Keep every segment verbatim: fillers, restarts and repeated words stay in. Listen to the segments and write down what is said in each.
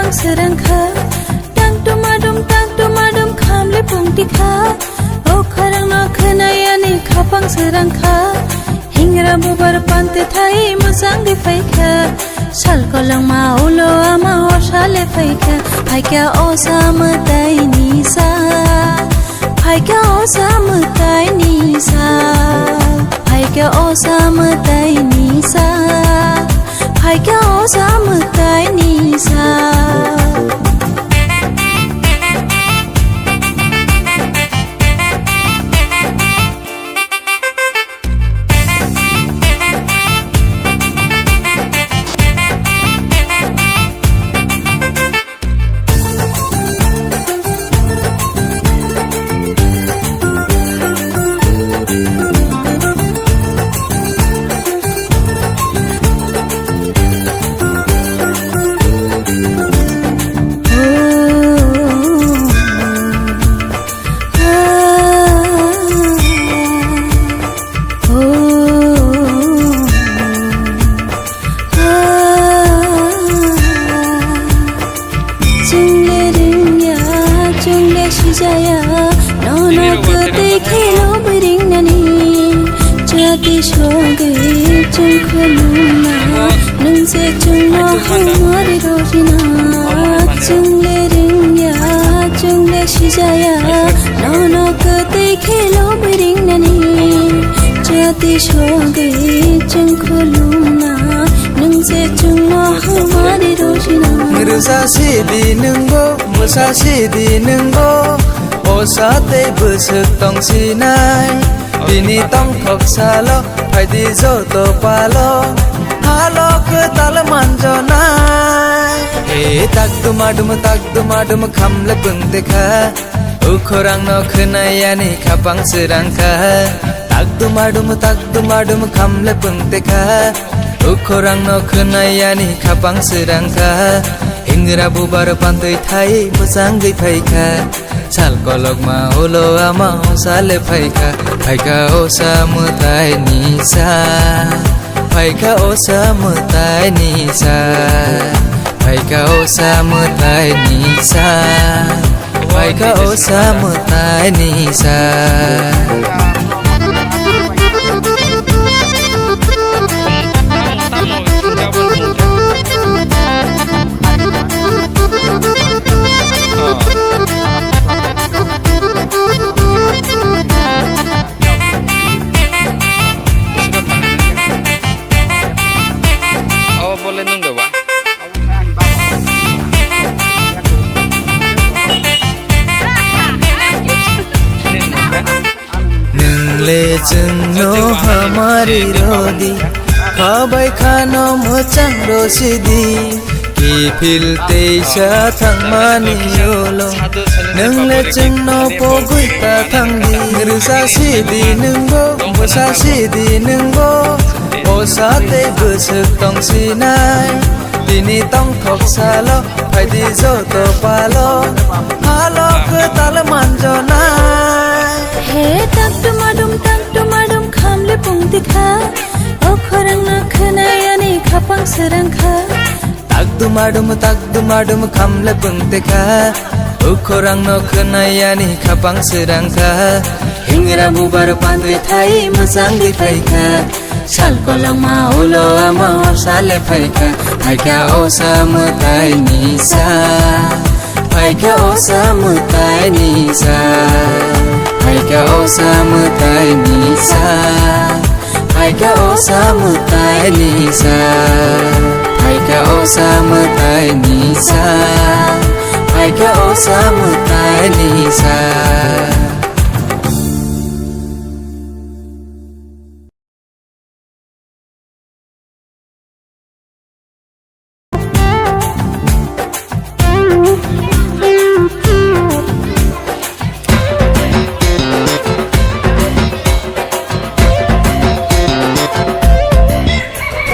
Srangkha, tang tumadum, tang tumadum, khamle pungtikha. O khorang no khwnayani khapang srangkha. Hingra bubar pante thai mwchang di phaikha. Sal kolongma ulo ama horsale phaikha. Phaikha o sa mwtai ni sa. Phaikha o sa mwtai ni sa. Phaikha o sa mwtai ni sa. Phaikha o sa mwtai ni sa. Chwngle ringya, chwngle sijaya, nono kwtwi khelo bwringnani. Jati sogwi chwng khulumna, nwng se chwngno hamari rojina. Chwngle ringya, chwngle sijaya, nono kwtwi khelo bwringnani. Jati sogwi chwng khulumna, nwng se chwngno hamari rojina. Rwsa sidi nwngbo, bwsa sidi nwngbo, o sa tei bwswk tong sinai. Bini tongthok salo, phaidi joto palo, halo kwtal manjonai. E tak dumadum, tak dumadum, khamle pungtekha. O khorang no khwnayani khapang srangkha. Tak dumadum, tak dumadum, khamle pungtekha. O khorang no khwnayani khapang srangkha. Hingra bubar pantwi thai mwchangwi phaikha. Sal kolokma ulo ama o sale phaikha. Phaikha o sa mwtai ni sa. Phaikha o sa mwtai ni sa. Phaikha o sa mwtai ni sa. Phaikha o sa mwtai ni sa. Abo bole nwng da ba? Nwng le chwngno hamari rodi, khabai khano mwchang rosidi. Kiphil teisa thangmani ulo, nwng le chwngno pogwi ta thangdi. Rwsa sidi nwngbo, bwsa sidi nwngbo, o sa tei bwswk tong sinai. Tini tongthok salo, phaidi joto palo, halo kwtal manjonai. He tak tumadum, tak tumadum, khamle pungtikha, o khorang no khwnayani khapang srangkha. Tak dumadum, tak dumadum, khamle pungtekha. O khorang no khwnayani khapang srangkha. Hingra bubar pantwi thai mwchangwi phaikha. Sal kolokma ulo ama o sale phaikha. Phaikha o sa mwtai ni sa. Phaikha o sa mwtai ni sa. Phaikha o sa mwtai ni sa. Phaikha o sa mwtai ni sa. Phaikha o sa mwtai ni sa. Phaikha o sa mwtai ni sa.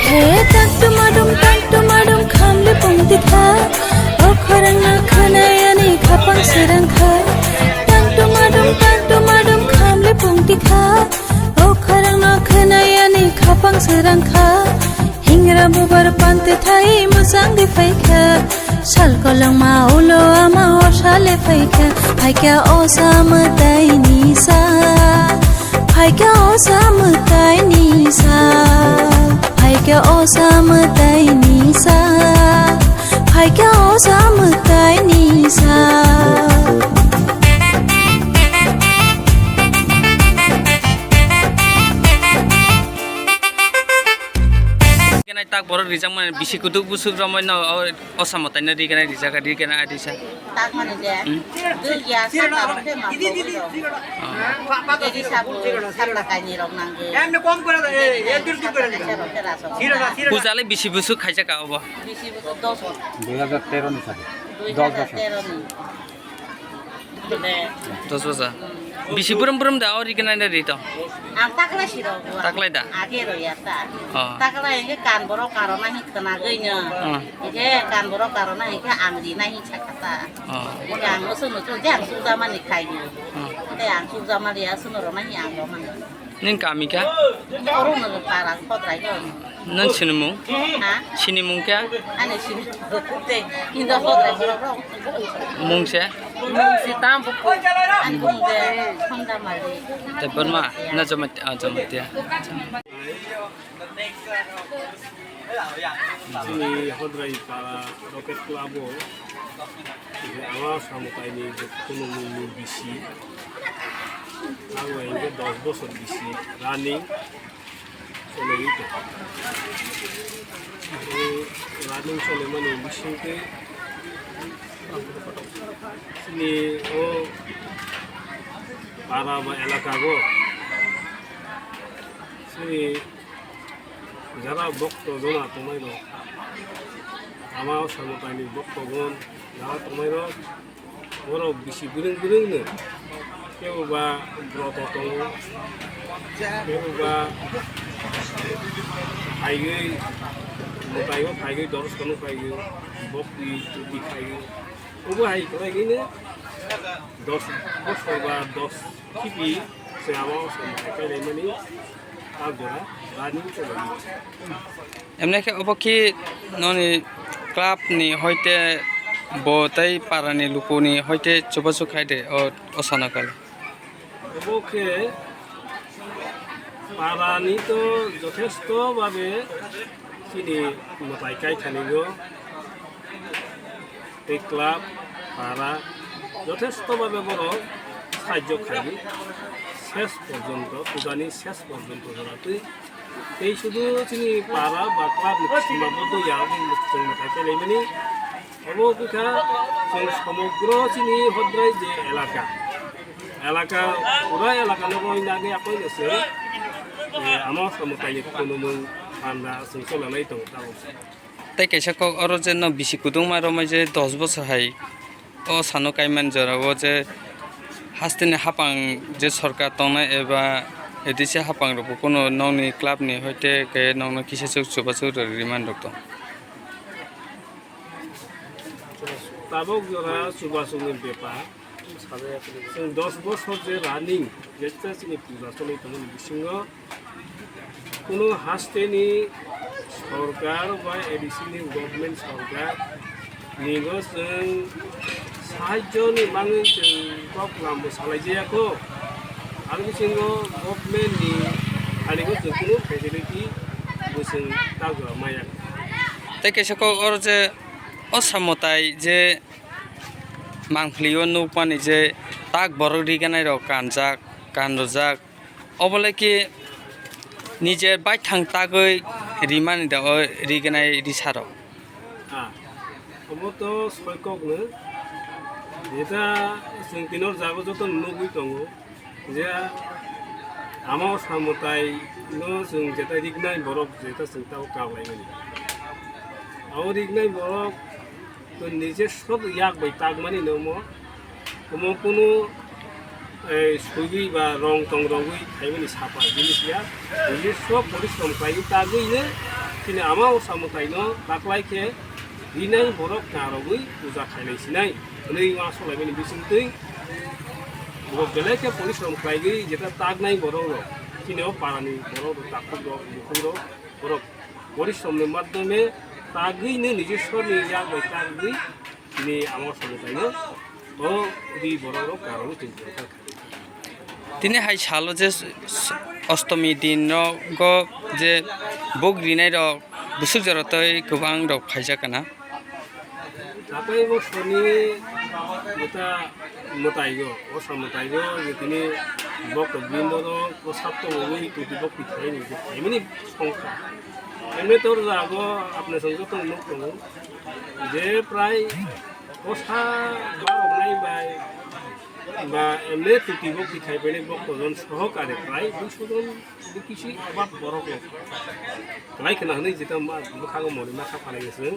He tak tumadum, tak tumadum, khamle pungtikha. O khorang no khwnayani khapang srangkha. Tak tumadum, tak tumadum, khamle pungtikha. O khorang no khwnayani khapang srangkha. Hingra bubar pantwi thai mwchangwi phaikha. Sal kolongma ulo ama o sale phaikha, phaikha o sa mwtaini sa, phaikha o sa mwtaini sa, phaikha o sa mwtaini sa, phaikha o sa mwtaini sa. Kenai tak borok rijak mani bisi kutuk busuk romoi no o, o samo taino rigenai rijak rigenai adisa. Tak mani de. Hmm. Dui ya sata rok khe ma pogwi rok. Oh. Jadi sabu sata kaini rok nangwi. Em ne kom kore de, ek dur dur kore de. Sata kaisa rok khe raso. Sira na, sira na. Puja le bisi busuk khaijak ka obo? Bisi busuk dos. Dui hajar tero ni sabo. Dui hajar tero ni. Dos bosa. Bisi burum burum da o rigenai da ri to. Ang taklai si rok. Taklai da? Age ro ya ta. Oh. Taklai hingke kan borok karona hi khna gwi no. Oh. Hingke kan borok karona hingke ang ri nai hi sakha ta. Oh. Hingke ang oso no chul jang chul jamani khai gwi. Oh. Hingke ang chul jamali ya suno ro nai ang ro mani. Nini kami kha? Oro no para Khodrai ko. Nini sinimung? Ha? Sinimung kha? Ani sini. Te hinda Khodrai borok rok. Mung se? Mung se tam bu. Ani mung de Khonda Mali. Te Burma na Jamatia, ah, Jamatia. Chini Khodrai para Rocket Club o. Ama Samutai ni jotono mungni bisi. Ang bai hingke dos bosor bisi running choli tongo. Running choli mani bisingtwi chini o para ba elaka go chini jara bokto jona tongmai rok, ama Samutai ni bokto gon jara tongmai rok. Borok bisi bwrwng bwrwng no kebo ba broto tongo, kebo ba phaigwi mwtai o phaigwi doros kono phaigwi bokti tuti khaigwi obo hai khlaigwi no dos bosor ba dos khibi se abo se mwtai kailaimani. Emne khe obo khi noni club ni hoite bo tei para ni luku ni hoite chubachu khai de o, o sana kali. Obo khe para ni to jothesto babe chini mwtai kai thani go. Tei club, para, jothesto babe borok sahajyo khaidi, ses porjonto, pujani ses porjonto joratwi. Tei sudu chini para ba club ni sima bodo ya, chwng mwtai kailaimani. Obo wngkha chwng somogro chini Hodrai je elaka. Elaka, pura elaka no roi nagwi akoino se, eh, ama Samutai ni khunumung panda chwng cholanai tongo tabuk. Tei kaisa kok oro je no bisi kudungma romwi je dos bosor hai o sano kaiman jora o je hasteni hapang je sorkar tongnai eba A D C hapang rok bo kunu nokni club ni hoite khe nokno kisa chuk chubachu rwrwi man rok tong. Tabok jora chubachukni bepar. Chwng dos bosor je running, jesa chini puja choli tongmani bisingo kuno hasteni sorkar ba A D C ni government sorkar nigo chwng sahajyo ni mangwi chwng kok lambo salaijaya kho. Aro bisingo government ni thani bo chwng kuno facility bo chwng ta jora maya. Tei kaisa kok oro je o Samutai je mangpili o nukmani je tak borok riganai rok kanjak, kanrwjak, obo le ki nije baithang tagwi rimani da o riganai risa rok. Ah, obo to soi kok no. Jeta chwng tini o jago joto nugwi tongo. Je ama o Samutai no chwng jeta rignai borok jeta chwng tabo kap laimani. Abo rignai borok to nije sob yak bai takmani no mo. Omo kunu, eh, sugi ba rong tong rogwi khaimani sapa jinis ya. Nije sob porishrom khlaiwi tagwi no chini ama o Samutai no taklai khe rinai borok narogwi puja khailai sinai hwnwi uansuk laimani bisingtwi. Borok belai khe porishrom khlaigwi jeta taknai borok rok, chini o para ni borok rok, takhuk rok, bukhuk rok, borok porishrom ni madhyome Tagwi no nijor sorni yak bai tagwi tini amo somotaino o ri borok rok karwi tongkha. Tini hai salo je s-, s-, ostomi din rogo je bok rinai rok busuk jora tei kwbang rok phaijak kana. Tapai bo soni mota motaigo, osa motaigo je tini bok bimbo rok prosad tongwi tuti bok pithaini je phaimani songkha. Emne tor jago apne song joto nuk tongo je prai osa barok nai bai ba emne tuti bok pikhai pele bok kojon sohokare prai duiso jon bikisi abab borok rok. Kwlai khna hwnwi jeta ma bwkhago mori ma kha phalai se.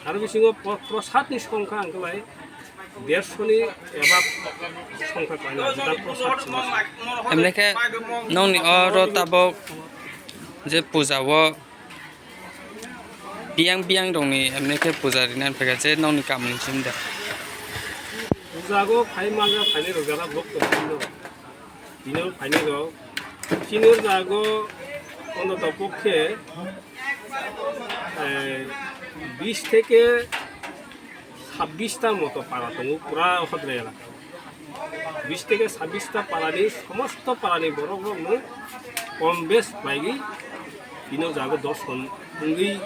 Aro bisingo pro-, prosad ni songkha ang kwlai dershoni eba songkha kwlai na jeta prosad sini. Emne khe nongni oro tabok je puja o biyang biyang rokni emne khe puja rina phaikha je nongni kamni simi da. Puja go phai mangya phai ni rok jara bok to phai no. Bini phainai rok, chini jago ontoto pokhe, eh, bis theke sabbish ta moto para tongo, pura Hodrai elaka. Bis theke sabbish ta parani, somosto parani borok rokno kom bes khlaigwi bini jago dorshon wngwi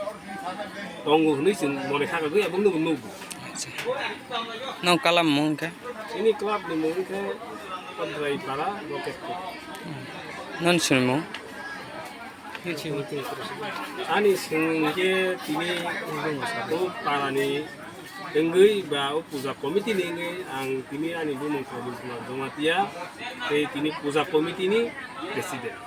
tongo hwnwi chwng mone kha kagwi abo nugo nugo. Acha. Nong kalam mung khe? Ini club ni mung khe Padrai Para Rocket Club. Non sini mung? Ani sini khe tini o para ni wngwi ba o puja committee ni wngwi ang tini ani bumung Pradip Kumar Jamatia tei tini puja committee ni president.